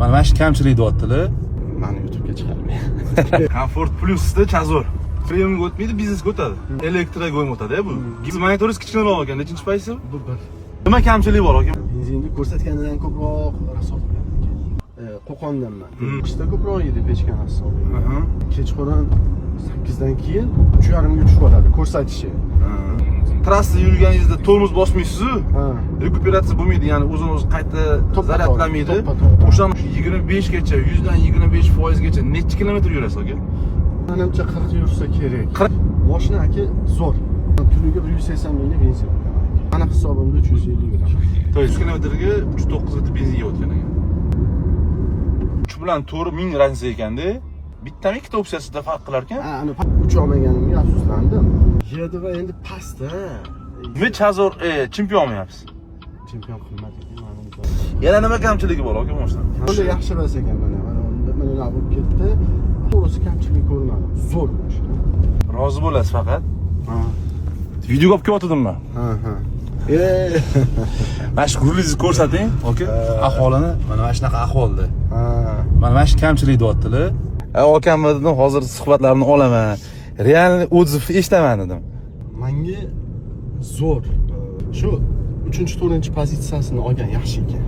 Mana shu kamchilik deyaptilar. Mani YouTube'ga chiqarmang. Komfort Plusda Chazor. Premiumga o'tmaydi, biznesga o'tadi. Elektroga o'tadi bu. Siz monitoringiz kichkinaroq ekan, nechinchi pozitsiya? Bu bir. Nima kamchiligi bor, aka? Benzinni ko'rsatganidan ko'proq расход qiladi. Qo'qondanman. Qishda ko'proq yeydi pechkani hisobiga. Kechqurun 8 dan keyin 3,5 ga tushib oladi ko'rsatishi. Trassa yurganingizda tormoz bosmaysiz-ku. Ha. Rekuperatsiya bo'lmaydi, ya'ni o'zini o'zi qayta To'ppa-to'g'ri, zaryadlamaydi. to'ppa-to'g'ri. O'shan 25 gacha, 100 dan 25% gacha necha kilometr yurasiz, aka? Manimcha, 40 yursa kerak. 40. Mashina, aka, zo'r. Kuniga 180 mingga benzin qo'yaman. Mani hisobimda 350 yuraman. То есть 100 kilometrga 3.9 litr benzin yeyotgan ekan. 3 bilan 4 ming разница ekanda. Bittami, ikkita opsiyasida farq qilar ekan. Ha, ani uch olmaganimga afsuslandim. Yerda va endi pastda. Nima, Chazor chempion olmayapsiz? Chempion qimmat ekan manimcha. Yana nima kamchiligi bor, aka, mashina? Yo'li yaxshi emas ekan, mana unda mana bo'lib ketdi. To'g'risi, kamchilik ko'rmadim. Zo'r mashina. Rozi bo'lasiz faqat. Ha. Videoga olib kelyotgandim man. Ha. Mana shu rulingizni ko'rsating, aka. Aholini mana shunaqa ahvolda. Ha. Mana shu kamchilik deyaptilar. Akam dedim, hozir suhbatlarini olaman. Реальный отзыв eshitaman dedim. Menga zo'r. Shu 3-4 pozitsiyasini olgan yaxshi ekan.